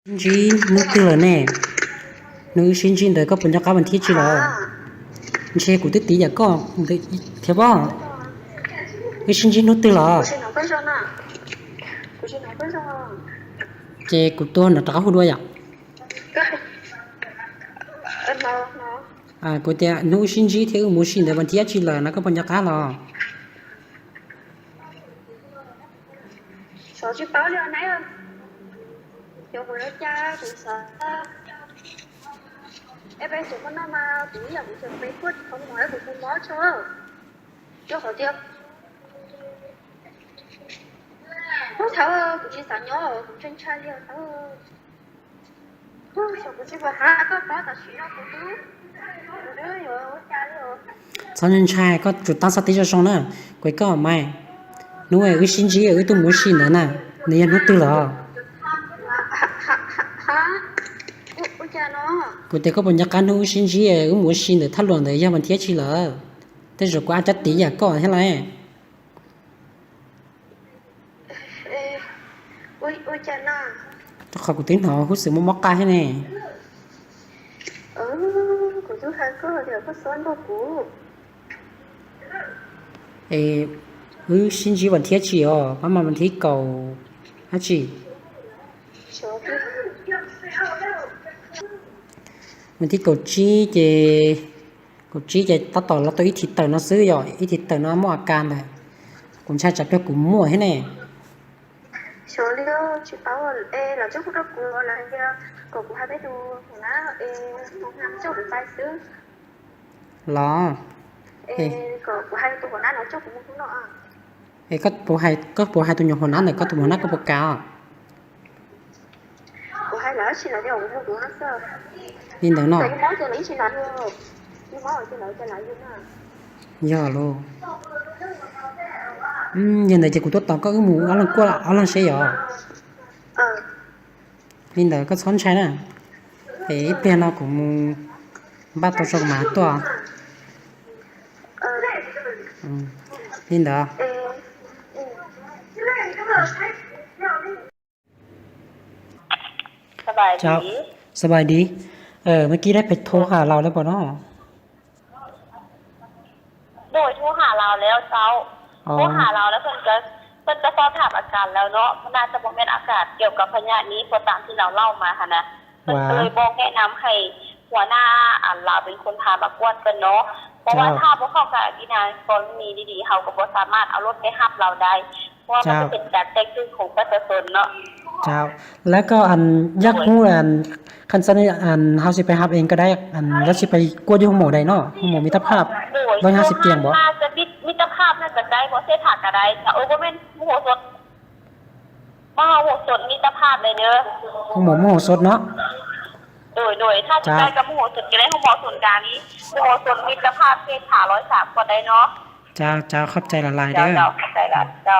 Ntsib hnub twg lawm ne? Hnub wb sib ntsib ntawd koj puas nco qab vas thiab tsi los? Ntshe kuv twb tiv yam koj thiab pob. Wb sib ntsib hnub twg los? Ces kuv tua nrov rov qab hu dua yom. Kuv tias hnub wb sib ntsib thiab wb mus ua si ntawd vas thiab tsi lawm no koj puas nco qab los? Txhob ntshai, koj tsum tab xav tib zoo zoo na, kuv koj mas, hnub wb sib ntsib wb tuaj mus ua si ntawd na, nws yog hnub twg los? Kuv tias koj puas nco qab hnub wb sib ntsib wb mus ua si ntawd thaj luam ntawd yog vas thiab tsi lawm? Tej zaum kuv ab cab tiv yam koj thiab lauj. Rau qhov kuv twb hnov huj xwm mob mob qab thiab ne. Es wb sib ntsib vas thiab tsi os, pab mas vas thib kaum dab tsi? Vas thib kaum tsib ces, kaum tsib ces tab tom los tau ib thim tawm no xwb yom, ib thim tawm no muaj a kas ntawd. Kuv ntshai tsam pliag kuv muaj thiab ne. Los, es koj puas hais tus nyuam hauv nab ntawm koj tus nyuam hauv nab koj puas kam os? Li ntawd no. Yog lauj. Yog ntawd ces kuv tuaj tos koj wb mus ob leeg kuaj ob leeg seb yom. Li ntawd koj txhob ntshai na. Es ib pliag no kuv mus npaj tau zoo mas tuaj. Li ntawd.สบายดี เมื่อกี้ได้ไปโทรหาลาวแล้วเปล่าเนาะ โดย โทรหาลาวแล้วเจ้า โทรหาลาวแล้ว เพิ่นก็ เพิ่นก็สอบถามอาการแล้วเนาะ มันน่าจะบ่แม่นอาการเกี่ยวกับพยาธินี้ เพราะตามที่ลาวเล่ามาหั้นนะ เพิ่นก็เลยบอกแนะนำให้หัวหน้าอันลาวเป็นคนพามากวดกันเนาะ เพราะว่าถ้าบ่เข้ากับวินัยกรณีดีๆ เฮาก็บ่สามารถเอารถไปรับลาวได้ เพราะว่ามันก็เป็นการแจ้งเตือนของประชาชนเนาะ เจ้า แล้วก็อัน อยากรู้อัน คันซั่นอัน เฮาสิไปรับเองก็ได้ อัน แล้วสิไปกวดอยู่โรงหมอใดเนาะ โรงหมอมิตรภาพ ร้อยห้าสิบเตียงบ่ น่าจะมิตร มิตรภาพน่าจะใกล้ บ่เศรษฐาก็ได้ เออ บ่แม่นมโหสถ มโหสถมิตรภาพเลยเด้อ โรงหมอมโหสถเนาะ โดย โดย ถ้าสิใกล้กับมโหสถก็ได้ โรงหมอศูนย์กลางนี้ มโหสถมิตรภาพเศรษฐาร้อยสามก็ได้เนาะ เจ้า เจ้า ขอบใจหลายๆ เด้อ เจ้า ขอบใจหลาย เจ้า